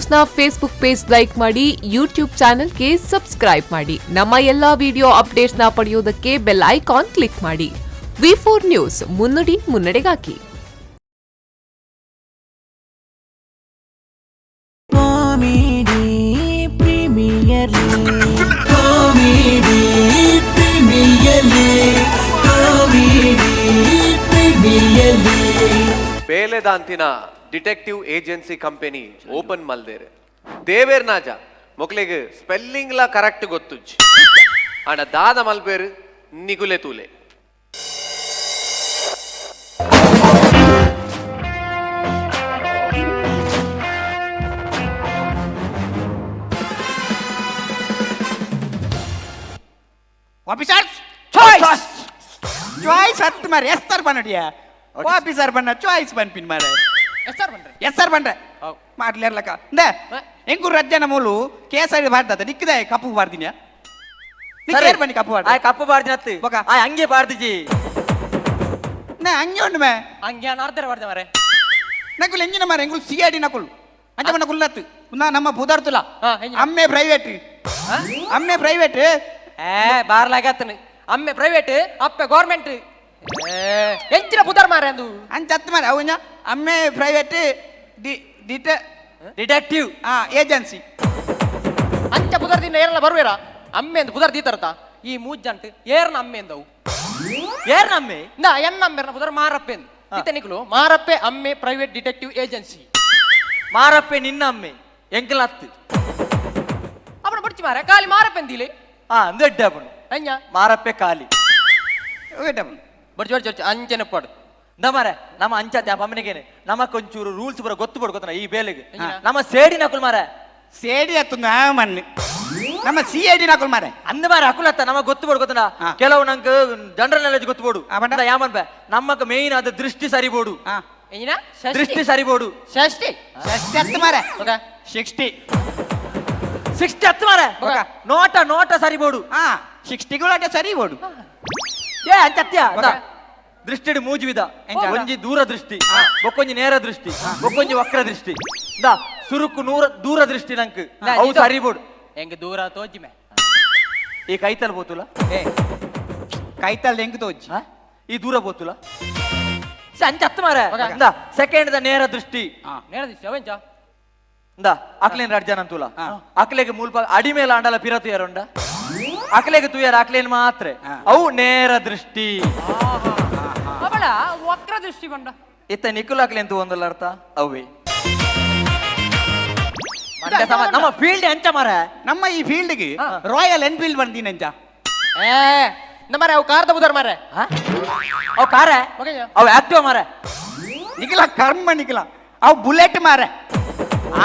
News ನ Facebook page like ಮಾಡಿ, YouTube ಚಾನೆಲ್ಗೆ ಸಬ್ಸ್ಕ್ರೈಬ್ ಮಾಡಿ. ನಮ್ಮ ಎಲ್ಲಾ ವಿಡಿಯೋ ಅಪ್ಡೇಟ್ಸ್ ನ ಪಡೆಯುವುದಕ್ಕೆ bell icon click ಮಾಡಿ. V four news, ಮುನ್ನುಡಿ ಮುನ್ನಡೆಗಾಗಿ. Comedy premier league, comedy premier league, comedy premier league. ಬೇಲೆದಾಂತಿನ detective agency company open ಮಲ್ದೇರ್ ದೇವೇರ್ ನಾಜ ಮೊಕ್ಲೆಗ್ ಸ್ಪೆಲ್ಲಿಂಗ್ ಲಾ ಕರೆಕ್ಟ್ ಗೊತ್ತುಜ್ಜಿ. ಆಂಡ ದಾದ ಮಲ್ಪೇರು ನಿಗುಲೆ ತೂಲೆ. Officers choice choice ಹತ್ತು ಮಾರೆ, ಎಸ್ ಸರ್ ಬನ್ನಡಿಯ. ಆಫೀಸರ್ ಬಣ್ಣ ಚಾಯ್ಸ್ ಬನ್ಪಿನ್ ಮಾರೆ. ಎಸ್ ಸರ್ ಬನ್ರಿ. ಎಸ್ ಸರ್ ಬಂಡ್ರೆ ಮಾಡ್ಲಿರ್ಲಕ್ಕ ಇಂದ ಎಂಕೂರು ರಜ್ಜನ ಮೂಲು ಕೇಸರಿ ಬಾರ್ದತ್ತ ನಿಕ್ಕದೆ ಕಪ್ಪು ಬಾರ್ದಿನ್ಯಾ? ನಿಕ್ಕೇರ್ ಬನ್ನಿ ಕಪ್ಪು ಬಾರ್ದ. ಆಯ್ ಕಪ್ಪು ಬಾರ್ದಿನತ್ತು. ಬೊಕ? ಆಯ್ ಹಂಗೆ ಬಾರ್ದಿಜಿ. ನಾ ಹಂಗೆ ಉಂಡು ಮೇ. ಹಂಗೆ ಅರ್ಧರ ಬರ್ದೆ ಮಾರೆ. ನಕುಲ್ ಎಂಜಿನ ಮಾರೆ, ಎಂಗುಲ್ C I D Nakul ಅಂಚ ಬಣ್ಣ ಕುಲ್ಲತ್ತು ನಾ ನಮ್ಮ ಬುದಾರ್ತುಲ. ಹಾ, ಎಂಜಿನ? ಅಮ್ಮೆ ಪ್ರೈವೇಟ್, ಅಮ್ಮೆ ಪ್ರೈವೇಟ್. ಏ ಬಾರ್ಲಾಗತ್ತನ, ಅಮ್ಮೆ ಪ್ರೈವೇಟ್, ಅಪ್ಪೆ ಗೌರ್ಮೆಂಟ್. ಎಂಚಿನ ಪುದರ್ ಮಾರೆ ಅಂದು? ಅಂಚ ಹತ್ತು ಮಾರೆ, ಅವು ಅಮ್ಮೆ ಪ್ರೈವೇಟ್ ಡಿ ಡಿಟ ಡಿಟೆಕ್ಟಿವ್ ಆ ಏಜೆನ್ಸಿ. ಅಂಚ ಪುದರ್ ದಿನ ಏರಲ್ಲ ಬರುವೇರಾ? ಅಮ್ಮೆ ಅಂದ್ ಪುದರ್ ದೀತರತ ಈ ಮೂಜಂಟ್ ಏರ್ನ ಅಮ್ಮೆ ಅಂದವು. ಏರ್ ನಮ್ಮೆ? ನಾ ಎನ್ನ ಅಮ್ಮೆರ್ನ ಪುದರ್ ಮಾರಪ್ಪೆ ಅಂದ್. ಇತ್ತೆ ನಿಕುಲು ಮಾರಪ್ಪೆ ಅಮ್ಮೆ private detective agency. ಮಾರಪ್ಪೆ ನಿನ್ನ ಅಮ್ಮೆ, ಎಂಕಲ್ ಹತ್ತು. ಅವನ ಬಿಡ್ಚಿ ಮಾರೆ, ಖಾಲಿ ಮಾರಪ್ಪೆ ಅಂದಿಲೆ. ಹಾ, ಅಂದು ಎಡ್ಡೆ ಅಪ್ಪನು. ಅಂಜ. ಮಾರಪ್ಪೆ ಖಾಲಿ. ಬಡ್ಚಿ ಬಡ್ಚಿ ಬಡ್ಚಿ ಅಂಚನೆ ಪಾಡು. ಇಂದ ಮಾರೆ, ನಮ್ಮ ಅಂಚತೆ ಪಮ್ಮನಿಗೇನೆ ನಮ್ಮ ಕೊಂಚೂರು ರೂಲ್ಸ್ ಬರ ಗೊತ್ತು ಪಡು ಗೊತ್ತನ ಈ ಬೇಲೆಗೆ. ನಮ್ಮ ಸೇಡಿ ನಕುಲ್ ಮಾರೆ. ಸೇಡಿ ಹತ್ತು ಮಣ್ಣು, ನಮ್ಮ C I D Nakul ಮಾರೆ. ಅಂದ ಮಾರೆ, ಅಕುಲತ್ತ ನಮಗ್ ಗೊತ್ತು ಪಡು ಗೊತ್ತನ. ಹಾ. ಕೆಲವು ನಂಗೆ ಜನರಲ್ ನಾಲೆಜ್ ಗೊತ್ತು ಬೋಡು. ಆ, ಬಣ್ಣ? ಯಾಮನ್ ಬೇ ನಮ್ಮಕ್ ಮೇಯ್ನ್ ಅದು ದೃಷ್ಟಿ ಸರಿ ಬೋಡು. ಹಾ. ಎಂಜಿನ? ದೃಷ್ಟಿ ಸರಿ ಬೋಡು. ಷಷ್ಟಿ. ಷಷ್ಟಿ ಹತ್ತು ಮಾರೆ. ಓಕೆ. 60. 60 ಹತ್ತು ಮಾರೆ. ಓಕೆ. ನೋಟ ನೋಟ ಸರಿ ಬೋಡು. ಹಾ, ಸಿಕ್ಸ್ಟಿಗಳು ಅಡ್ಡ ಸರಿ ಓಡು. ಏ ಅಂಚತ್ಯ. ಓಕೆ. ದೃಷ್ಟಿಡ್ ಮೂಜು ವಿಧ. ಎಂಚ? ಒಂಜಿ ದೂರ ದೃಷ್ಟಿ, ಬೊಕ್ಕೊಂಜಿ ನೇರ ದೃಷ್ಟಿ, ಬೊಕ್ಕೊಂಜಿ ವಕ್ರ ದೃಷ್ಟಿ. ದಾ ಸುರುಕು ನೂರ ದೂರ ದೃಷ್ಟಿ ನಂಕ್. ಲಾ, ಅವು ಇದು- ಸರಿ ಬೋಡು. ಹೆಂಗ್ ದೂರ ತೋಜಿಮೆ? ಈ ಕೈತಲ್ ಬೋತುಲ. ಏ ಕೈತಲ್ ಹೆಂಗ್ ತೋಜಿ? ಆ? ಈ ದೂರ ಬೋತುಲ ಅಂಚ ಹತ್ತು ಮಾರೆ. ಓಕೆ. ಇಂದ ಸೆಕೆಂಡ್ the ನೇರ ದೃಷ್ಟಿ. ನೇರ ದೃಷ್ಟಿ ಅವೆಂಚ? ಇಂದ ಅಕ್ಲೇನ್ ರಡ್ಜನ ಅಂತುಲ. ಹಾ. ಅಕ್ಲೆಗೆ ಮೂಲ್ಪ ಅಡಿಮೇಲ ಅಂಡಲ ಪಿರ ತುಯರುಂಡ ಅಕ್ಲೆಗೆ ತುಯರ್ ಅಕ್ಲೇನ್ ಮಾತ್ರ. ಹಾ. ಅವು ನೇರ ದೃಷ್ಟಿ. ಅವಳ ವಕ್ರ ದೃಷ್ಟಿ ಬಂಡ. ಇತ್ತ ನಿಕುಲ್ ಅಕ್ಲೇನ್ ತೂವೊಂದುಲ್ಲ ಅರ್ಥ ಅವೇ ಮಂಡ್ಯ ನಮ್ಮ ಫೀಲ್ಡ್ ಎಂಚ ಮಾರ. ನಮ್ಮ ಈ ಫೀಲ್ಡ್ಗೆ ರಾಯಲ್ ಎನ್ಫೀಲ್ಡ್ ಬಂದಿನಂಚ. ಏ ನಮ್ಮ ಅವು ಕಾರ್ದ ಬುದರ್ ಮಾರೆ. ಅವ್ ಕಾರ. ಓಕೆ. ಅವ್ ಆಕ್ಟಿವ್ ಮಾರ. ನಿಖಲ ಕರ್ಮ ನಿಖಲ, ಅವು ಬುಲೆಟ್ ಮಾರೆ.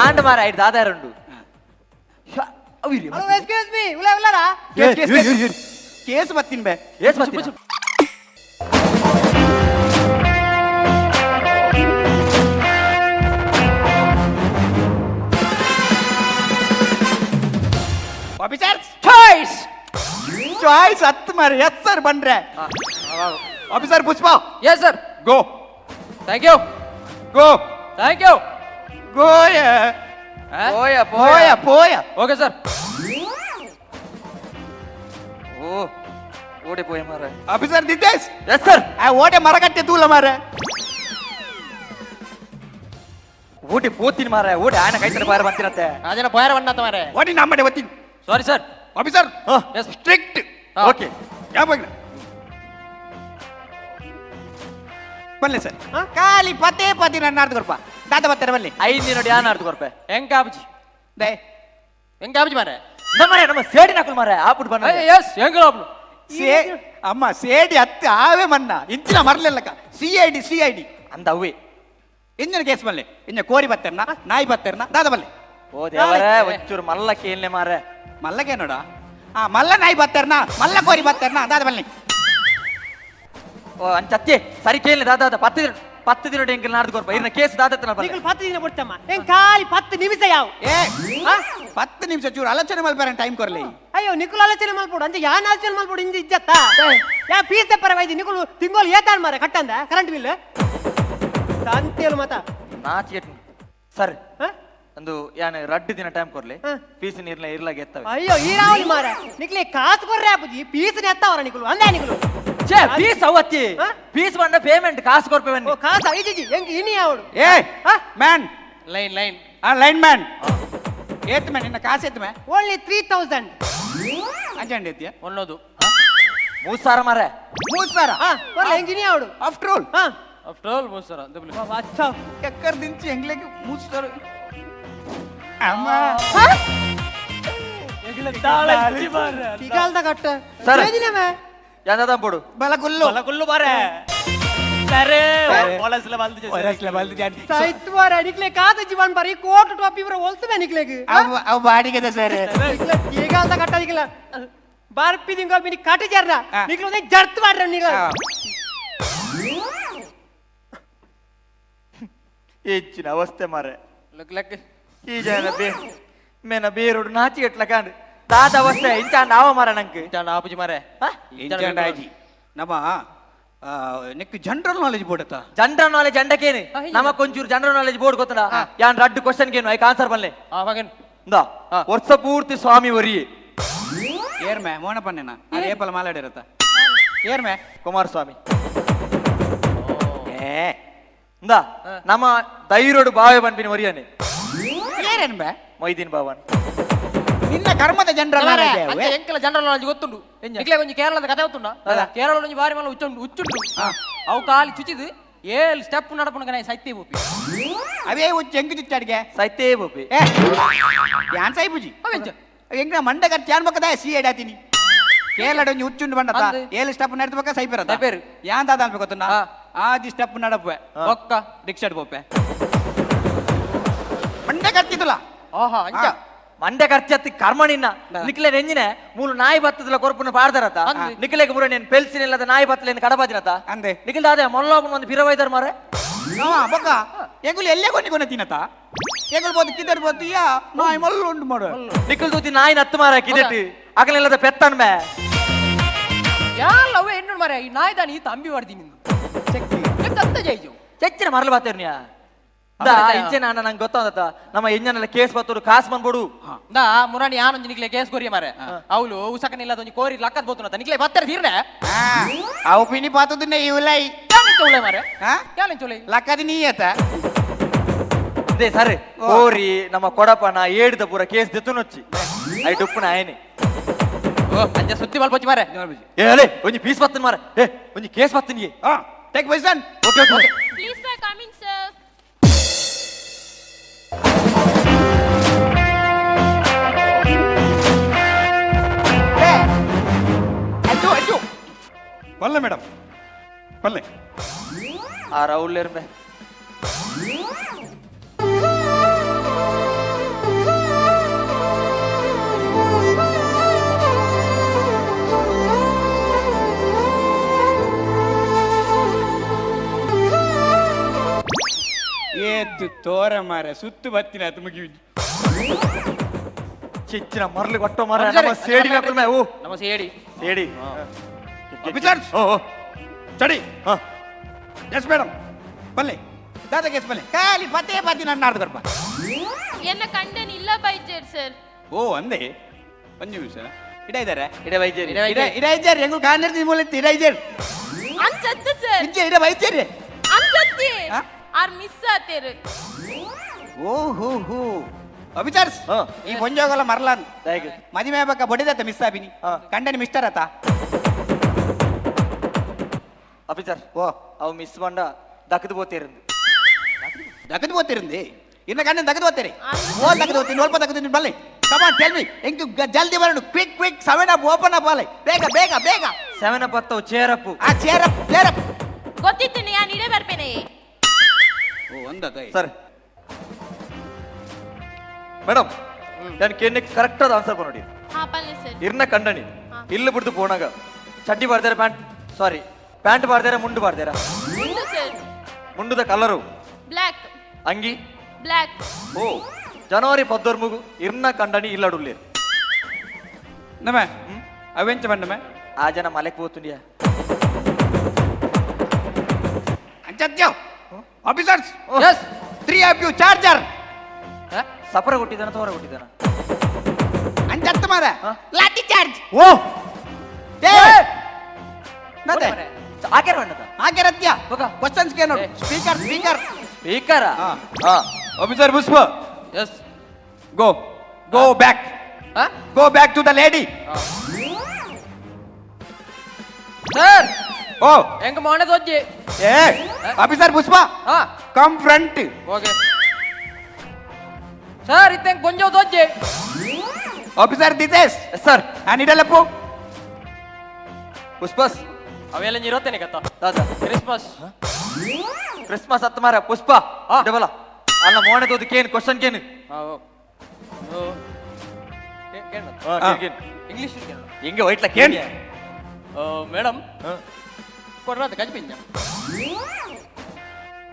ಆಂಡ್ ಮಾರ, ಐದು ದಾದಾರ ಉಂಡು. ಅವ್ ಇರಿ. ಎಕ್ಸ್ಕ್ಯೂಸ್ ಮೀ, ಉಲ್ಲ ಉಲ್ಲಾರಾ? Case case case case ಬತ್ತೀನಿ ಬೇ. ಏಸ್ ಬರ್ತೀನಿ. Officers choice choice ಹತ್ತು ಮಾರೆ, ಎಸ್ ಸರ್ ಬಂದ್ರೆ. Officer Pushpa. Yes sir. Go. Thank you. Go. Thank you. ಗೋಯ. ಪೋಯ. ಪೋಯ ಪೋಯ. Okay sir. ಓ ಓಡಿ ಪೋಯ ಮಾರ. Officer ದಿತೇಶ್. Yes sir. ಆ ಓಟೆ ಮರಕಟ್ಟೆ ತೂಲ ಮಾರೆ. ಓಟಿ ಪೋತೀನಿ ಮಾರ, ಓಡಿ ಆನ ಕೈತನ ಬಾರ ಬಂತಿರತ್ತೆ. ಅದೇನ ಪೋಯಾರ ಬಣ್ಣತ್ತ ಮಾರೆ. ಓಟಿ ನಮ್ಮಡೆ ಒತ್ತೀನಿ. Sorry sir. Officer. ಹಾ. S. Strict. Okay. ಯಾವ ಬನ್ನಿ ಸರ್, ಖಾಲಿ ಪದೇ ಪದೇ ನನ್ನ ಅರ್ಧ ಕೊರಪ ದಾದ ಬರ್ತಾರೆ ಬನ್ನಿ. ಐದು ನೋಡಿ ಆನ ಅರ್ಧ ಕೊರ್ಪೆ. ಹೆಂಗ್ ಆಬಜಿ? ದೈ. ಹೆಂಗ್ ಆಬಜಿ ಮಾರೆ? ನಮ್ಮ ನಮ್ಮ ಸೇಡಿ ನಕಲ್ ಮಾರ ಆಪುಟ್ ಬಣ್ಣ. ಎಸ್, ಹೆಂಗ್ ಆಬ್ಲು? ಸೇ ಅಮ್ಮ ಸೇಡಿ ಹತ್ತು ಆವೆ ಮನ್ನ ಇಂಚಿನ ಮರಲಿಲ್ಲಕ್ಕ C I D C I D. ಅಂದ ಅವೇ. ಇಂಜಿನ ಕೇಸ್ ಬಲ್ಲೆ, ಇಂಜ ಕೋರಿ ಬತ್ತರ್ನ ನಾಯಿ ಬತ್ತರ್ನ ದಾದ ಬಲ್ಲೆ. ಓ ದೇವರೇ, ಒಂಚೂರು ಮಲ್ಲ ಕೇಳ್ನೆ ಮಾರ. ಮಲ್ಲಗೆ ನೋಡ, ಆ ಮಲ್ಲ ನಾಯಿ ಬತ್ತರ್ನ ಮಲ್ಲ ಕೋರಿ ಬತ್ತರ್ನ ದಾದ ಬಲ್ಲೆ. ಓ ಅಂಚತ್ತೆ ಸರಿ ಕೇಳ್ನೆ ದಾದ 10 ದಿನ 10 ದಿನ ಎಂಕಲ್ ನಾಡ್ದು ಕೊರ್ಪ ಇರ್ನ ಕೇಸ್ ದಾದತ್ತನ ಬಲ್ಲೆ. ನಿಕಲ್ 10 ದಿನ ಕೊಡ್ತಮ್ಮ, ಏನ್ ಖಾಲಿ 10 ನಿಮಿಷ ಯಾವ? ಏ 10 ನಿಮಿಷ ಚೂರು ಆಲೋಚನೆ ಮಲ್ಪಾರ ಟೈಮ್ ಕೊರ್ಲಿ. ಅಯ್ಯೋ, ನಿಕುಲ್ ಆಲೋಚನೆ ಮಲ್ಪೋಡು ಅಂಚೆ ಯಾನ್ ಆಲೋಚನೆ ಮಲ್ಪೋಡು ಇಂಜ ಇಜ್ಜತ್ತ ಯಾ ಪೀಸ್ ತೆಪ್ಪರ ವೈದಿ ನಿಕುಲು ತಿಂಗೋಲು ಏತಾಳ್ ಮಾರ ಕಟ್ಟಂದ ಕರೆಂಟ್ ಬಿಲ್ ತಂತೇಲು ಮತ. ನಾಚಿಕೆ ಸರ್. ಹ? ಅಂದು ಯಾನ್ ರಡ್ಡು ದಿನ ಟೈಮ್ ಕೊರ್ಲೆ ಫೀಸ್ ನೀರ್ಲ ಇರ್ಲಾಗ ಎತ್ತವೆ. ಅಯ್ಯೋ ಈ ರಾವಲಿ ಮಾರ ನಿಕ್ಲೆ ಕಾಸು ಕೊರ್ರೆ ಆಪುಜಿ ಪೀಸ್ ಎತ್ತವರ ನಿಕುಲು ಅಂದೆ ನಿಕುಲು. ಛೇ ಫೀಸ್ ಅವತ್ತಿ ಫೀಸ್ ಬಂಡ ಪೇಮೆಂಟ್ ಕಾಸು ಕೊರ್ಪೆ ಬನ್ನಿ. ಓ ಕಾಸು ಐಜಿಜಿ ಎಂಕ್ ಇನಿ ಅವಡು. ಏ man line line ಆ ಲೈನ್ ಮ್ಯಾನ್ ಏತ್ ಮ್ಯಾನ್ ನಿನ್ನ ಕಾಸು ಏತ್ ಮ್ಯಾನ್? ಓನ್ಲಿ 3000. ಅಂಚಂಡಿ ಎತ್ತಿಯ ಒನ್ನೋದು 3000 ಮಾರೆ. 3000 ಕೊರ್ಲೆ ಎಂಕ್ ಇನಿ ಅವಡು. After all after all 3000. ಅಚ್ಚಾ ಎಕ್ಕರ್ ದಿಂಚಿ ಎಂಗ್ಲೆಗೆ 3000 ಅಮ್ಮ ತಿಗಾಲ್ದ ಕಟ್ಟ ಸರ್. ಏದಿನಮೆ ಯಾವ್ದಾದ ಬೋಡು ಬಲಕುಲ್ಲು ಬಲಕುಲ್ಲು ಬಾರೆ ಸರ್ ಒಳಸ್ಲ ಬಲ್ದು ಒಳಸ್ಲ ಬಲ್ದು ಜಾನ್ ಸೈತ್ವಾರ ನಿಕ್ಲೆ ಕಾದ ಜೀವನ್ ಬಾರಿ ಕೋಟ್ ಟೋಪಿ ಇವ್ರ ಒಲ್ತು ನಿಕ್ಲೆಗ್ ಅವ್ ಅವ್ ಬಾಡಿಗೆದ ಸರ್. ನಿಕ್ಲೆ ತಿಗಾಲ್ದ ಕಟ್ಟ ನಿಕ್ಲ ಬಾರ್ಪಿ ದಿಂಗಲ್ ಮಿನಿ ಕಾಟಿ ಜರ್ನ ನಿಕ್ಲೆ ಒಂದೇ ಜರ್ತ್ ಮಾಡ್ರ ನಿಕ್ಲ. ಹೆಚ್ಚಿನ ಅವಸ್ಥೆ ಮಾರೆ. ಲಕ್ ಲಕ್ ಈ ಜನ ಬೇ ಮೇನ ಬೇರೋಡು ನಾಚಿ ಎಟ್ಲ ಕಾಂಡು ದಾದ ಅವಸ್ಥೆ ಇಂಚಾಂಡ ಆವ ಮಾರ ನಂಗೆ. ಇಂಚಾಂಡ ಆಪುಜಿ ಮಾರೆ. ಇಂಚಾಂಡ ಆಜಿ ನಮ್ಮ neck general knowledge board ಅತ್ತ. ಜನರಲ್ ನಾಲೆಜ್ ಅಂಡಕೇನು ನಮ್ಮ ಕೊಂಚೂರು general knowledge board ಗೊತ್ತಡ ಯಾನ್ ರಡ್ಡು ಕ್ವಶನ್ ಗೇನು ಐಕ್ ಆನ್ಸರ್ ಬಲ್ಲೆ. ಇಂದ ವರ್ಷ ಪೂರ್ತಿ ಸ್ವಾಮಿ ಒರಿ ಏರ್ಮೆ ಮೋನ ಪನ್ನೇನ ಅದೇ ಏಪಲ ಮಾಲಾಡಿರತ್ತ ಏರ್ಮೆ ಕುಮಾರಸ್ವಾಮಿ. ಏ ಇಂದ ನಮ್ಮ ದೈರೋಡು ಬಾವೆ ಬನ್ಪಿನ ಒರಿಯನೆ ಏರೇನು ಬೇ ಮೊಯ್ದೀನ್ ಬಾವನ್. ನಿನ್ನ ಕರ್ಮದ ಜನರಲ್ ನಾಲೆಜ್ ಅಂಚೆ ಎಂಕಲ ಜನರಲ್ ನಾಲೆಜ್ ಗೊತ್ತುಂಡು ನಿಕ್ಲೆ ಒಂಜಿ ಕೇರಳದ ಕಥೆ ಗೊತ್ತುಂಡ. ಕೇರಳ ಒಂಜಿ ಬಾರಿ ಮಲ್ಲ ಉಚ್ಚುಂಡು ಉಚ್ಚುಂಡು ಅವು ಕಾಲಿ ಚುಚಿದು ಏಳು ಸ್ಟೆಪ್ ನಡಪುನ ಕಣೆ ಸೈತೆ ಬೋಪಿ. ಅವೇ ಉಚ್ಚು ಎಂಗ್ ಚುಚ್ಚಾಡಿಗೆ ಸೈತೇ ಬೋಪಿ. ಏ ಯಾನ್ ಸೈಪುಜಿ ಎಂಗ್ನ ಮಂಡ ಖರ್ಚು ಯಾನ್ ಬಕ್ಕದ ಸಿ ಎಡಾತೀನಿ ಕೇರಳಡ್ ಒಂಜಿ ಉಚ್ಚುಂಡು ಬಂಡತ ಏಳು ಸ್ಟೆಪ್ ನಡ್ದು ಬಕ್ಕ ಸೈಪಿರತ್ತ ಯಾನ್ ದಾದ ಅನ್ಬೇಕು ಗೊತ್ತುಂಡ ಆಜಿ ಸ್ಟೆಪ್ ನಡಪುವೆ ಬೊಕ್ಕ ರಿಕ್ಷಾಡ್ ಪೋಪೆ ಮಂಡೆ ಖರ್ಚಿತ್ತಲ್ಲ. ಆಹಾ ಅಂಚ ಮಂಡೆ ಖರ್ಚತ್ತಿ ಕರ್ಮ ನಿನ್ನ ನಿಕ್ಲೆ ನೆಂಜಿನೆ ಮೂಲು ನಾಯಿ ಬತ್ತದಲ ಕೊರ್ಪುನ ಪಾಡ್ದರತ ನಿಕ್ಲೆಗೆ ಪೂರ ನೇನ್ ಪೆಲ್ಸಿನ ಇಲ್ಲದ ನಾಯಿ ಬತ್ತಲೇನು ಕಡಬಾಜಿನತ ಅಂದೆ ನಿಖಿಲ್ ದಾದೆ ಮೊಲ್ಲೋಪನ ಒಂದು ಪಿರವೈದರ್ ಮಾರೆ. ಬೊಕ್ಕ ಎಂಗುಲು ಎಲ್ಲೇ కొని ಕೊನೆ ತಿನ್ನತ ಎಂಗುಲು ಬೋದು ಕಿದರ್ ಬೋದು ಯಾ ನಾಯಿ ಮಲ್ಲು ಉಂಟು ಮಾಡು ನಿಖಿಲ್ ತೂತಿ ನಾಯಿ ನತ್ತು ಮಾರ ಕಿದೆಟ್ಟು ಅಗಲಿಲ್ಲದ ಪೆತ್ತನ್ ಮೇ ಯಾಲ್ಲ ಅವೇ ಹೆಣ್ಣು ಮಾರೆ ಈ ನಾಯಿ ದಾನಿ ತಂಬಿ ಮಾಡ್ತೀನಿ ಅಂತ ಜೈಜು ಚೆಚ್ಚಿನ ಮರಳು ಬಾತೇರ್ನಿಯಾ ಇಂಚೆ ನಾನು ನಂಗೆ ಗೊತ್ತಾದತ್ತ ನಮ್ಮ ಎಂಜನೆಲ್ಲ ಕೇಸ್ ಬತ್ತೋರು ಕಾಸು ಬಂದ್ಬಿಡು. ನಾ ಮುರಾಣಿ ಯಾನೊಂಜಿ ನಿಕ್ಲೆ ಕೇಸ್ ಕೊರಿಯ ಮಾರೆ ಅವಳು ಉಸಕನಿಲ್ಲದ ಒಂಜಿ ಕೋರಿ ಲಕ್ಕದ್ ಬೋತುನ ನಿಕ್ಲೆ ಬತ್ತರ ತೀರ್ನೆ ಅವು ಪಿನಿ ಪಾತದನ್ನೇ ಇವುಲೈ ಚೌಳೆ ಮಾರೆ ಯಾನ್ ಚೌಳೆ ಲಕ್ಕದಿ ನೀಯತ ಅದೇ ಸರ್ ಕೋರಿ ನಮ್ಮ ಕೊಡಪನ ಏಡ್ದ ಪೂರ ಕೇಸ್ ದೆತ್ತುನೊಚ್ಚಿ I ಡುಪ್ಪುನ ಆಯನೆ. ಓ ಅಂಜ ಸುತ್ತಿ ಮಲ್ಪೊಚ್ಚಿ ಮಾರೆ. ಏ ಅಲೆ ಒಂಜಿ ಪೀಸ್ ಬತ್ತನ್ ಮಾರೆ. ಏ ಒಂಜಿ ಕೇಸ್ ಬತ್ತನಿಗೆ. Take position. Okay okay please by coming sir. ಬಲ್ಲೆ ಮೇಡಮ್ ಬಲ್ಲೆ. ಆ ರೌಲ್ ಇರ್ಬೆ. ಏತು ತೋರ ಮಾರ ಸುತ್ತು ಬತ್ತಿನ ಅದು ಮುಗಿ ಚಿಚ್ಚಿನ ಮರಳು ಕೊಟ್ಟ ಮಾರ ನಮ್ಮ ಸೇಡಿ ಓ ನಮ್ಮ ಸೇಡಿ ಸೇಡಿ ಆಫೀಸರ್ಸ್ ಓ ಚಡಿ. ಹಾ ಎಸ್ ಮೇಡಮ್ ಬಲ್ಲೆ ದಾದಾ ಕೇಸ್ ಬಲ್ಲೆ ಖಾಲಿ ಪತ್ತೆ ಪತ್ತಿ ನನ್ನ ನಾಡ್ದು ಬರ್ಪ. ಎನ್ನ ಕಂಡನ್ ಇಲ್ಲ ಬೈಜೇರ್ ಸರ್. ಓ ಅಂದೆ ಒಂದು ನಿಮಿಷ ಇಡ ಇದ್ದಾರೆ ಇಡ ಬೈಜೇರಿ ಇಡ ಇಡ ಇದ್ದಾರೆ ಹೆಂಗು ಕಾನಿರ್ದಿ ಮೂಲೆ ಇಡ ಇದ್ದಾರೆ ಅನ್ಸತ್ತು ಸರ್. ಇಂಚೆ ಇಡ ಬೈಜೇರಿ ಅನ್ಸತ್ತಿ ಆರ್ ಮಿಸ್ ಆತೇರು. ಓ ಹೋ ಹೋ ಆಫೀಸರ್ಸ್ ಈ ಒಂಜೋಗಲ ಮರಲಾನ್ ಮದುವೆ ಬಕ್ಕ ಬಡಿದತ್ತ ಮಿಸ್ ಆಬಿನಿ ಕಂಡನಿ ಮಿಸ್ಟರ್ ಆತ. ಆಫೀಸರ್ ಓ ಅವು ಮಿಸ್ ಬಂಡ ದಕ್ಕದು ಪೋತಿರಂದು ದಕ್ಕದು ಪೋತಿರಂದು ಇನ್ನ ಕಂಡನ್ ದಕ್ಕದು ಹೋಗ್ತೀರಿ ಓ ದಕ್ಕದು ಹೋಗ್ತೀನಿ ಒಲ್ಪ ದಕ್ಕದು ಬಲ್ಲೆ come on tell me ಎಂಕು ಜಲ್ದಿ ಬರಡು quick quick 7 up open up ಬಲ್ಲೆ ಬೇಗ ಬೇಗ ಬೇಗ 7 ಅಪ್ ಅತ್ತವು ಚೇರ್ ಅಪ್ ಆ chair up chair up ಗೊತ್ತಿತ್ತು ನಾನು ಇಡೇ ಬರ್ಪೇನೆ. ಓ ಒಂದದ ಸರ್ ಮೇಡಮ್ ನಾನು ಕೇಳಿ ಕರೆಕ್ಟ್ ಆದ ಆನ್ಸರ್ ನೋಡಿ. ಹಾ ಪಲ್ಲೆ ಸರ್. ಇರ್ನ ಕಂಡನಿ ಇಲ್ಲಿ ಬಿಡ್ದು ಪೋನಾಗ ಚಡ್ಡಿ ಬಾರ್ದಾರ ಪ್ಯಾಂಟ್ ಸಾರಿ ಪ್ಯಾಂಟ್ ಬಾರ್ದಾರ ಮುಂಡು ಬಾರ್ದಾರ? ಮುಂಡು ಸರ್. ಮುಂಡುದ ಕಲರು ಬ್ಲ್ಯಾಕ್. ಅಂಗಿ ಬ್ಲ್ಯಾಕ್. ಓ ಜನವರಿ 13 ಇರ್ನ ಕಂಡನಿ ಇಲ್ಲಡುಲ್ಲೇರು ನಮೆ ಅವೆಂಚ ಬಂಡಮೆ ಆ ಜನ ಮಲೆಕ್ ಹೋತುಂಡಿಯಾ ಅಂಚತ್ಯೋ officers yes 3 of you charger ಸಪರ ಕೊಟ್ಟಿದ್ದಾನ ತೋರ ಕೊಟ್ಟಿದ್ದಾನ ಅಂಚತ್ತು ಮಾರ ಲಾಠಿ ಚಾರ್ಜ್. ಓ. ಏ ನದೆ ಆಕ್ಯಾರ ಬಣ್ಣದ ಹಾಗೆ ಹೋಗ. ಕ್ವಶನ್ಸ್ ಗೆ ನೋಡು. Speaker speaker speaker. Ha. Officer Pushpa. Yes. Go go back. Go back to the lady. Sir. ಓ. ಎಂಗ ಮೋನೆ ದೊಜ್ಜಿ. ಏ officer Pushpa. Come front. Okay sir, ಇತ್ತೆಂಗ್ ಕೊಂಜ ದೊಜ್ಜಿ. Officer ದಿತೇಶ್. Sir. ನೀಡಲ್ಲಪ್ಪು. ಪುಷ್ಪಸ್. ಅವೆಲ್ಲ ಇರೋತ್ತೇನೆ ಕತ್ತ. ದಾದಾ. ಕ್ರಿಸ್ಮಸ್. ಕ್ರಿಸ್ಮಸ್ ಹತ್ತು ಮಾರ ಪುಷ್ಪ ಡಬಲ ಅಲ್ಲ ಮೋನೆ ತೋದು ಕೇನ್ ಕ್ವಶನ್ ಕೇನು. ಇಂಗ್ಲಿಷ್. ಹೆಂಗೆ ವೈಟ್ಲ ಕೇನ್. ಕೇನ್. ಮೇಡಮ್ ಕೊಡ್ರಾತ ಗಜ್ಪಿಂಜ.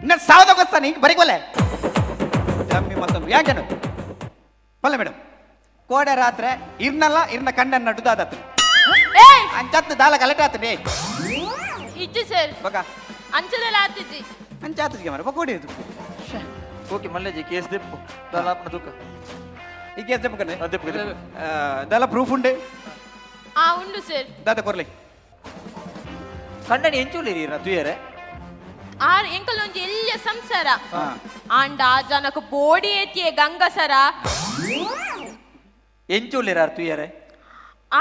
ಇನ್ನ ಸಾವಿರದ ಗೊತ್ತಾನೆ ಹಿಂಗೆ ಬರಿಗೊಲೆ ಜಮ್ಮಿ ಮತ್ತೊಂದು ಯಾಕೇನು ಬಲ್ಲ ಮೇಡಮ್ ಕೋಡೆ ರಾತ್ರಿ ಇರ್ನಲ್ಲ ಇರ್ನ ಕಣ್ಣನ್ನು ನಡುದಾದತ್ತು. ಏಯ್. ಅಂಚತ್ತು ದಾಲ ಕಲೆಕ್ಟ್ ಆತದೆ. ಇಜ್ಜಿ ಸರ್. ಬಕ. ಅಂಚದಲ್ಲ ಆತಿಜ್ಜಿ. ಅಂಚಾತಿಗೆ ಮರ ಬಕೋಡಿ ಇದು. ಓಕೆ ಮಲ್ಲೇಜಿ ಕೇಸ್ ದಿಪ್ಪು ದಲಾಪ್ನ ದುಃಖ. ಈ ಕೇಸ್ ದೆಪ್ಪಕನೆ. ದೆಪ್ಪು, ದೆಪ್ಪು. ದಾಲ ಪ್ರೂಫ್ ಉಂಡೆ. ಆ ಉಂಡು ಸರ್. ದಾದ ಕೊರ್ಲಿ. ಕಣ್ಣನಿ ಎಂಚುಲಿರಿ ಇರ್ನ ತುಯರೆ. ಆರ್ ಎಂಕಲ್ ಒಂಜಿ ಎಲ್ಯ ಸಂಸಾರ ಆಂಡ ಆ ಜನಕ ಬೋಡಿ ಏತಿಯೆ ಗಂಗಸರ. ಎಂಚುಲಿರ ಆರ್ ತುಯರೆ.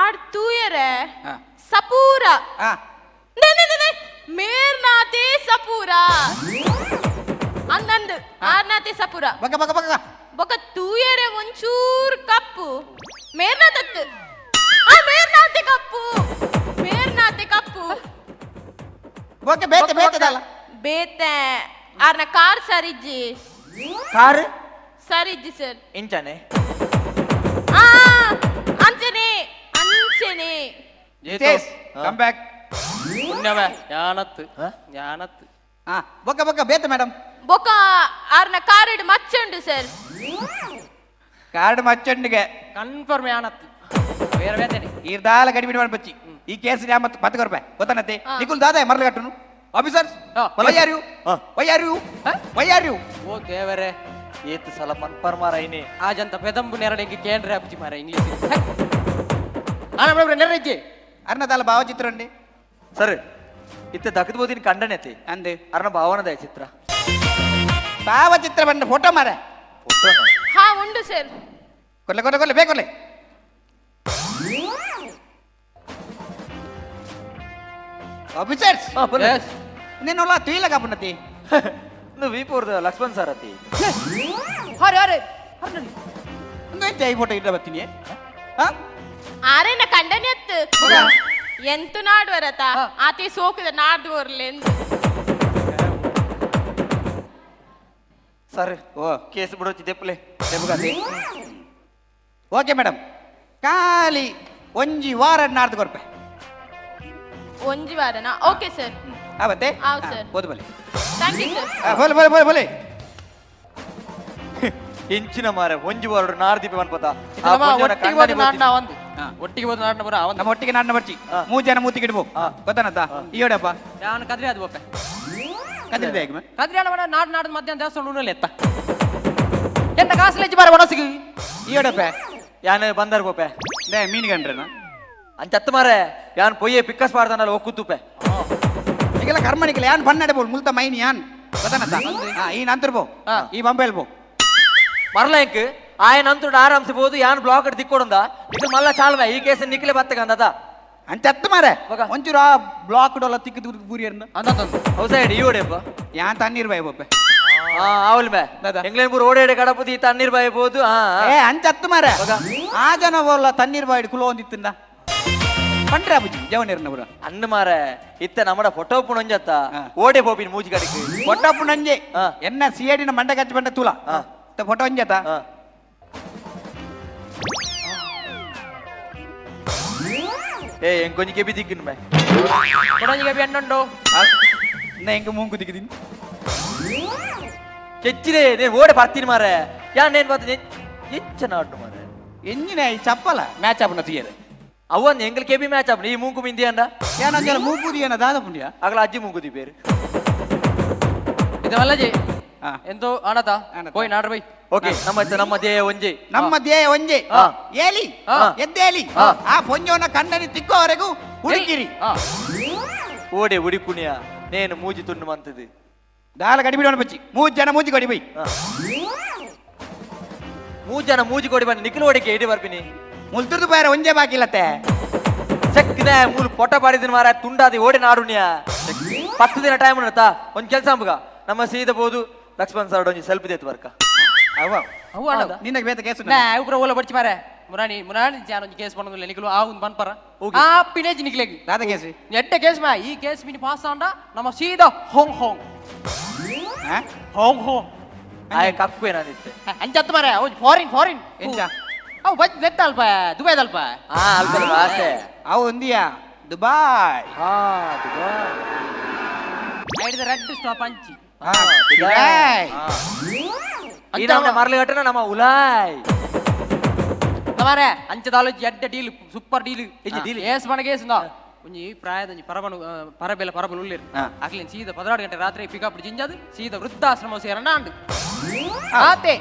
ಆರ್ ತೂಯರೆ ಸಪೂರ. ನೇ ನೇ ನೇ ಮೇರ್ನಾತೆ ಸಪೂರ ಅಂದಂದು ಆರ್ನಾತೆ ಸಪೂರ. ಬಕ ಬಕ ಬಕ ಬೊಕ ತೂಯರೆ ಒಂಚೂರ್ ಕಪ್ಪು ಮೇರ್ನಾತತ್ತು ಆ ಮೇರ್ನಾತೆ ಕಪ್ಪು ಮೇರ್ನಾತೆ ಕಪ್ಪು. ಓಕೆ ಬೇತೆ ಬೇತೆ ದಾಲ ಬೇತೆ ಆರ್ನ ಕಾರ್ ಸರಿಜ್ಜಿ. ಕಾರ್ ಸರಿಜ್ಜಿ ಸರ್. ಎಂಚಾನೆ ಆ ಅಂಚನೆ ಅಂಚನೆ. ದಿತೇಶ್ ಕಮ್ ಬ್ಯಾಕ್. ಪುಣ್ಯವೇ ಯಾನತ್ತು ಯಾನತ್ತು. ಹಾ ಬೊಕ ಬೊಕ ಬೇತೆ ಮೇಡಮ್. ಬೊಕ ಆರ್ನ ಕಾರ್ಡ್ ಮಚ್ಚುಂಡು ಸರ್. ಕಾರ್ಡ್ ಮಚ್ಚುಂಡಿಗೆ ಕನ್ಫರ್ಮ್ ಯಾನತ್ತು ಬೇರೆ ಬೇತೇನೆ. ಈರ್ದಾಲ ಗಡಿಬಿಡಿ ಮಾಡಿ ಬಚ್ಚಿ ಈ ಕೇಸ್ ಯಾ ಮತ್ತೆ 10 ರೂಪಾಯಿ ಗೊತ್ತಾನತ್ತೆ ನಿಕುಲ್ ದಾದಾ ಮರಳು ಕಟ್ಟುನು officers. Why are you why are you why are you. ಓ ದೇವರೇ. ಏತ್ ಸಲ ಪನ್ಪರ್ ಮಾರ ಐನೆ. ಆಜಂತ ಪೆದಂಬು ನೆರಡೆಗೆ ಕೇಂದ್ರ ಅಪ್ಜಿ ಮಾರ ಇಂಗ್ಲಿಷ್ ಆನ ನೆರಜ್ಜಿ. ಅರ್ಣದಾಲ ಭಾವಚಿತ್ರ ಉಂಡೆ ಸರ್. ಇತ್ತ ದಕ್ಕದ ಬೋದಿನ ಕಂಡನೆ ಅತಿ ಅಂದೆ ಅರ್ಣ ಭಾವನದ ಚಿತ್ರ. ಭಾವಚಿತ್ರ ಬಂದ ಫೋಟೋ ಮಾರ. ಹಾ ಉಂಡು ಸರ್. ಕೊಲ್ಲೆ ಕೊಲ್ಲೆ ಕೊಲ್ಲೆ ಬೇಕೊಲ್ಲೆ. ಆಫೀಸರ್ಸ್ నేనులా తుయిల కాపునతి. నువ్వు వీపూర్ద లక్ష్మణ్ సార్ అతి. ಹರೆ ಹರೆ నువ్వు ಈ ಫೋಟೋ ಇಟ್ಟ ಬರ್ತೀನಿ. ಆರೇನ ಕಂಡನೆತ್ತು ಎಂತು ನಾಡ್ವರತ ಆತಿ ಸೋಕದ ನಾಡ್ದು ಬರ್ಲೆಂದು. ಸರ್ ಓ ಕೇಸ್ ಬಿಡೋಚಿ ದೆಪ್ಪಲೆ. ದೆಪ್ಪಗಾತಿ ಓಕೆ ಮೇಡಮ್. ಖಾಲಿ ಒಂಜಿ ವಾರ ನಾಡ್ದು ಕೊರ್ಪೆ. ಒಂಜಿ ವಾರನಾ? Okay sir. ಅವತ್ತೆ ಆವ್ ಸರ್. ಬೋದು ಬಲೆ. Thank you sir. ಬೋಲೆ ಬೋಲೆ ಬೋಲೆ ಬೋಲೆ. ಎಂಚಿನ ಮಾರೆ ಒಂಜಿ ವಾರ ನಾರ್ದೀಪ ಅನ್ಪತ. ಒಟ್ಟಿಗೆ ಹೋದ ನಾಡ್ನ ಒಂದು ಒಟ್ಟಿಗೆ ಹೋದ ನಾಡ್ನ ಬರ ನಮ್ಮ ಒಟ್ಟಿಗೆ ನಾಡ್ನ ಬರ್ಚಿ ಮೂರು ಜನ ಮೂತಿ ಗಿಡ್ಬೋ ಗೊತ್ತಾನತ್ತ ಈಯೋಡಪ್ಪ. ನಾನು ಕದ್ರಿ ಅದು ಬೊಪ್ಪೆ. ಕದ್ರಿ ಹೇಗೆ ಕದ್ರಿ ಅಣ್ಣ ನಾಡ್ ನಾಡ್ ಮಧ್ಯಾಹ್ನ ದೇವಸ್ಥಾನ ಉಣ್ಣಲ್ಲಿ ಎತ್ತ ಎನ್ನ ಕಾಸು ಬಾರ ಒಣಸಿಗೆ ಈಯೋಡಪ್ಪ. ಯಾನ್ ಬಂದರ್ ಬೋಪೆ. ಲೇ ಮೀನುಗಂಡ್ರನ ಅಂಚತ್ತು ಮಾರೆ ಯಾನ್ ಪೊಯ್ಯೆ ಪಿಕ್ಕಸ್ ಪಾಡ್ದನಲ್ಲ ಒಕ್ಕುತ್ತುಪೆ. ಈಗೆಲ್ಲ ಕರ್ಮಣಿಗೆಲ್ಲ ಯಾನ್ ಬಣ್ಣಡೆ ಬೋಲ್ ಮುಲ್ತ ಮೈನ್ ಯಾನ್ ಗೊತ್ತಾನತ್ತ. ಈ ನಂತರ ಬೋ ಈ ಬಂಬೆಲ್ ಬೋ ಮರಲ ಎಂಕ್ ಆಯನ ಅಂತುಂಡು ಆರಾಮ್ಸಿ ಬೋದು ಯಾನ್ ಬ್ಲಾಕ್ ತಿಕ್ಕೊಡುಂದ ನಿಖಲ್ ಮಲ್ಲ ಚಾಲ್ವೆ ಈ ಕೇಸ್ ನಿಖಲೆ ಬತ್ತಕಂದದ ಅಂಚತ್ತು ಮಾರೆ ಒಂಚೂರು ಆ ಬ್ಲಾಕ್ ಡೋಲ ತಿಕ್ಕಿ ಬೂರಿಯರ್ನ ಹೌಸೈಡ್ ಈ ಓಡೆಪ್ಪ ಯಾನ್ ತಣ್ಣೀರ್ ಬಾಯ್ ಬೊಪ್ಪೆ. ಆವಲ್ ಮೇ ಎಂಗ್ಲೇನ್ ಪೂರ ಓಡೇಡೆ ಕಡಪುದಿ ತಣ್ಣೀರ್ ಬಾಯ್ ಬೋದು. ಏ ಅಂಚತ್ತು ಮಾರೆ ಆ ಜನ ಬೋಲ್ಲ ತಣ್ಣೀರ್ ಬಾಯ್ ಕುಲೋ ಒಂದಿತ್ತಿಂದ ಪಂಡ್ರೆ ಅಬುಜಿ ಜವನೇರ್ನ ಪೂರ ಅನ್ನ ಮಾರೆ ಇತ್ತ ನಮ್ಮಡ ಫೋಟೋ ಪುಣಂಜತ್ತ ಓಡೆ ಪೋಪಿನ ಮೂಜಿ ಕಡಿಕೆ ಫೋಟೋ ಪುಣಂಜೆ ಎನ್ನ ಸಿಐಡಿನ ಮಂಡ ಕಚ್ಚಿ ಬಂಡ ತುಲ ಫೋಟೋ ಒಂಜತ. ಏ ಎಂಗ್ ಕೊಂಚ ಕೆಬಿ ದಿಕ್ಕಿನ ಮೇ ಕೊಡಂಜಿ ಕೆಬಿ ಎಣ್ಣುಂಡು ನಾ ಎಂಗ ಮೂಂಕು ದಿಕ್ಕಿದ್ದೀನಿ ಕೆಚ್ಚಿದೆ ನೇನು ಓಡೆ ಬರ್ತೀನಿ ಮಾರೆ ಯಾನ್ ನೇನು ಬರ್ತೀನಿ ಎಂಚ ನಾಟು ಮಾರೆ ಎಂಜಿನ ಈ ಚಪ್ಪಲ ಮ್ಯಾಚ್ ಆಪುನ ತುಯ್ಯರೆ ಅವನ್ ಎಂಗಲ್ ಕೆಬಿ ಮ್ಯಾಚ್ ಆಪುನ ಈ ಮೂಂಕು ಮಿಂದಿ ಅಂಡ ಯಾನಂಜಲ ಮೂಂಕು ದಿಯನ ದಾದ ಪುಣ್ಯ ಅಗಲ ಅಜ್ಜಿ ಮೂಂಕು the ಬೇರೆ ಇದು ಮಲ್ಲಜಿ ಎಂತೋ ಆಣತ ಪೋಯ್ ನಾಡ್ರ ಬೈ. ಓಕೆ, ನಮ್ಮ ನಮ್ಮ ಧ್ಯೇಯ ಒಂಜಿ. ನಮ್ಮ ಧ್ಯೇಯ ಒಂಜಿ. ಏಲಿ ಎದ್ದೇಲಿ, ಆ ಪೊಂಜೋನ ಕಣ್ಣನಿ ತಿಕ್ಕೋವರೆಗೂ ಹುಡುಕಿರಿ. ಓಡೆ ಉಡಿಪುಣಿಯ ನೇನು ಮೂಜಿ ತುಂಡು ಮಂತದು. ದಾಲ ಗಡಿಬಿಡೋಣ ಬಚ್ಚಿ ಮೂಜ್ ಜನ ಮೂಜಿ ಕೊಡಿ ಬೈ. ಮೂಜ್ ಜನ ಮೂಜಿ ಕೊಡಿ ಬನ್ನಿ, ನಿಖಿಲ್ ಓಡಿಕೆ ಇಡಿ ಬರ್ಪಿನಿ. ಮುಲ್ತುರ್ದು ಬಾರ ಒಂಜೇ ಬಾಕಿ ಇಲ್ಲತ್ತೆ. ಚೆಕ್ಕಿನ ಮೂಲು ಪೊಟ್ಟ ಪಾಡಿದಿನ ಮಾರ ತುಂಡಾದಿ ಓಡಿ ನಾಡುಣ್ಯ. 10 ದಿನ ಟೈಮ್ ಉಂಟಾ, ಒಂದ್ ಕೆಲಸ ಅಂಬುಗ ನಮ್ಮ ಸೀದ ಬೋದು ಲಕ್ಷ್ಮಣ್ ಸರ್ ಒಂಜಿ ಸೆಲ್ಫಿ ದೇತ್ ಬರ್ಕ. ಅವ ಅವು ಅಣ್ಣ. ನಿನಗೆ ಬೇತ ಕೇಸು. ನಾ ಉಗ್ರ ಓಲ ಬಡ್ಚಿ ಮಾರೆ ಮುರಾಣಿ ಮುರಾಣಿ ಜಾನ ಒಂಜಿ ಕೇಸ್ ಪನ್ನೊಂದಿಲ್ಲ ನಿಕಲು ಆ ಒಂದು ಬನ್ಪರ ಆ ಪಿನೇಜ್ ನಿಕ್ಲೆಗ್ ದಾದ ಕೇಸು ಎಡ್ಡೆ ಕೇಸ್ ಮಾ. ಈ ಕೇಸ್ ಮಿನಿ ಪಾಸ್ ಆಂಡ ನಮ್ಮ ಸೀದಾ ಹೋಂಗ್ ಹೋಂಗ್ ಹೋಂಗ್ ಹೋಂಗ್. ಆಯ ಕಪ್ಪು ಏನಾದಿತ್ತೆ ಅಂಚತ್ತು ಮಾರೆ ಅವು ಫಾರಿನ್ ಫಾರಿನ್ ಎಂಚ ಅವು ಬಜ್ ನೆತ್ತ ಅಲ್ಪ ದುಬೈದ ಅಲ್ಪ. ಅಲ್ಪ ಆಸೆ ಅವು ಒಂದಿಯಾ ದುಬಾಯ್. ದುಬಾಯ್. ಐಡಿದ ರೆಡ್ ಸ್ಟಾಪ್ ಅಂಚಿ. ದುಬಾಯ್. ಈ ನಮ್ಮ ಮರಳಿ ಗಟ್ಟನ ನಮ್ಮ ಉಲಾಯ್ ಮಾರೆ ಅಂಚದಾಲು ಎಡ್ಡೆ ಡೀಲ್, ಸೂಪರ್ ಡೀಲ್. ಎಂಚ ಡೀಲ್? ಏಸ್ ಮಣ ಕೇಸ್ ಇಂದ ಒಂಜಿ ಪ್ರಾಯದ ಒಂಜಿ ಪರಬನು ಪರಬೆಲ ಪರಬಲು ಉಲ್ಲೇರು ಅಕ್ಲಿನ್ ಸೀದಾ 16 ಗಂಟೆ ರಾತ್ರಿ ಪಿಕಪ್ ಜಿಂಜಾದು ಸೀದಾ ವೃದ್ಧಾಶ್ರಮ ಸೇರಣ ಅಂಡು. ಆತೆ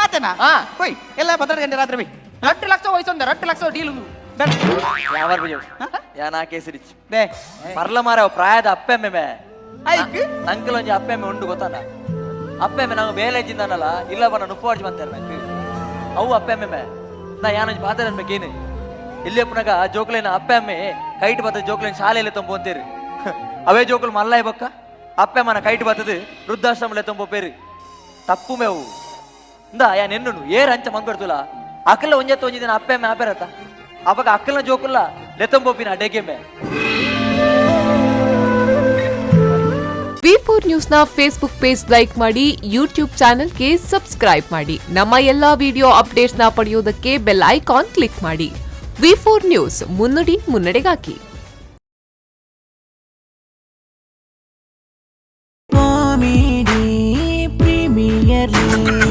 ಆತನಾ? ಹೋಯ್ ಎಲ್ಲ 16 ಗಂಟೆ ರಾತ್ರಿ ಬೈ. 2 ಲಕ್ಷ ವಯಸ್ಸೊಂದ 2 ಲಕ್ಷ ಡೀಲ್. ಯಾವ ಯಾನಾ ಕೇಸ್ ರಿಚ್ ಮರ್ಲ ಮಾರ ಪ್ರಾಯದ ಅಪ್ಪೆಮ್ಮೆ ಮೇ ಐಕ್ ಅಂಕಲ್ ಒಂಜಿ ಅಪ್ಪೆಮ್ಮೆ ಉಂಡು ಗೊತ್ತಾನ. ಅಪ್ಪೆಮ್ಮೆ ನಾವು ಬೇಲೆ ಜಿಂದಾನಲ್ಲ ಇಲ್ಲ ಬಣ್ಣ ನುಪ್ಪು ಬಂತಾರೆ ನಂಗೆ ಅವು ಅಪ್ಪೆಮ್ಮೆ ಮೇ. ನಾ ಯಾನೊಂಜಿ ಪಾತ್ರ ಅನ್ಬೇಕೇನು ಇಲ್ಲಿ ಅಪ್ಪನಾಗ ಜೋಕ್ಲೇನ ಅಪ್ಪೆಮ್ಮೆ ಕೈಟ್ ಬತ್ತದ ಜೋಕ್ಲೇನ ಶಾಲೆಯಲ್ಲಿ ತಂಬು ಅಂತೀರಿ. ಅವೇ ಜೋಕುಲು ಮಲ್ಲಾಯ್ ಬೊಕ್ಕ ಅಪ್ಪೆಮ್ಮನ ಕೈಟ್ ಬತ್ತದ ವೃದ್ಧಾಶ್ರಮಲೆ ತಂಬು ಪೇರು ತಪ್ಪು ಮೇವು ಇಂದ ಯಾ ನೆನ್ನುನು ಏರ್ ಅಂಚ ಮಂಗ್ಬರ್ತುಲ ಅಕ್ಕಲ ಒಂಜತ್ತ ಒಂಜಿ ದಿನ ಅಪ್ಪೆಮ್ಮೆ ಆಪೆರತ್ತ ಅವಾಗ ಅಕ್ಕಲ್ನ ಜೋಕುಲ್ಲ ಲೆತ್ತಂಬೋಪಿನ ಅಡೆಗೆಮ್ಮೆ. ವಿ4 ನ್ಯೂಸ್ನ ಫೇಸ್ಬುಕ್ ಪೇಜ್ ಲೈಕ್ ಮಾಡಿ, ಯೂಟ್ಯೂಬ ಚಾನೆಲ್ಗೆ ಸಬ್ಸ್ಕ್ರೈಬ್ ಮಾಡಿ. ನಮ್ಮ ಎಲ್ಲಾ ವಿಡಿಯೋ ಅಪ್ಡೇಟ್ಸ್ನ ಪಡೆಯುವುದಕ್ಕೆ ಬೆಲ್ ಐಕಾನ್ ಕ್ಲಿಕ್ ಮಾಡಿ. ವಿ4 ನ್ಯೂಸ್ ಮುನ್ನುಡಿ ಮುನ್ನಡೆಗಾಗಿ. Comedy premier league.